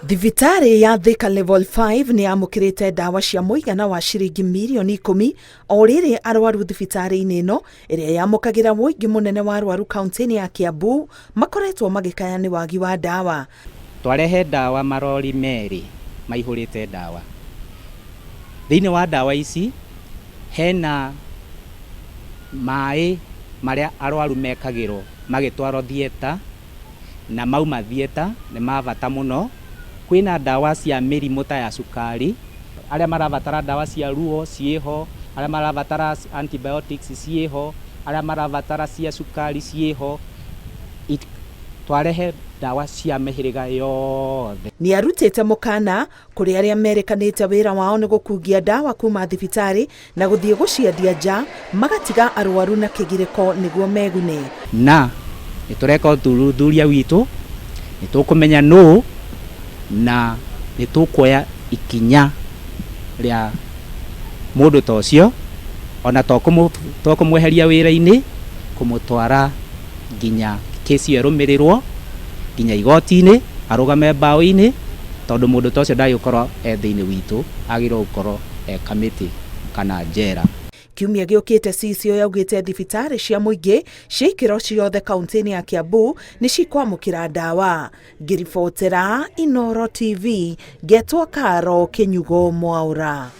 Thibitarĩ ya Thika Level 5 nĩ yamũkĩrĩte ndawa cia mũigana wa ciringi mirioni 10 o rĩrĩ arwaru thibitarĩ-inĩ ĩno ĩrĩa yamũkagĩra ũingĩ mũnene wa arwaru kaunti-inĩ ya Kiambu makoretwo magĩkaya nĩ wagi wa ndawa. Twarehe ndawa marori merĩ maihũrĩte ndawa. Thĩinĩ wa ndawa ici hena maĩ marĩa arwaru mekagĩrwo magĩtwarwo theatre na mauma theatre nĩ ma bata mũno. Kwĩna ndawa cia mĩrimũ ta ya cukari, arĩa marabatara ndawa cia ruo ciĩho, arĩa marabatara antibiotics ciĩho, arĩa marabatara cia cukari ciĩho. Twarehe ndawa cia mĩhĩrĩga yothe. Nĩ arutĩte mũkana kũrĩ arĩa merĩkanĩte wĩra wao nĩ gũkungia ndawa kuma thibitarĩ na gũthiĩ gũciendia nja magatiga arwaru na kĩgirĩko nĩguo megune. Na nĩ tũreka ũthuthuria witũ, nĩ tũkũmenya nũ na nĩ tũkuoya ikinya rĩa mũndũ ta ũcio, ona to kũmweheria wĩra-inĩ, kũmũtwara nginya kĩsi ĩyo ĩrũmĩrĩrwo nginya igoti-inĩ, arũgame mbaũ-inĩ, tondũ mũndũ ta ũcio ndagĩrĩirwo gũkorwo e thĩinĩ witũ, agĩrĩirwo gũkorwo e kamĩtĩ kana njera. Kiumia gĩũkĩte CCO yaugĩte thibitarĩ cia mũingĩ cia ikĩro ciothe kaunti-inĩ ya Kiambu nĩ cikwamũkĩra ndawa. Ngĩribotera Inooro TV, ngetwo Karo Kĩnyugo Mwaũra.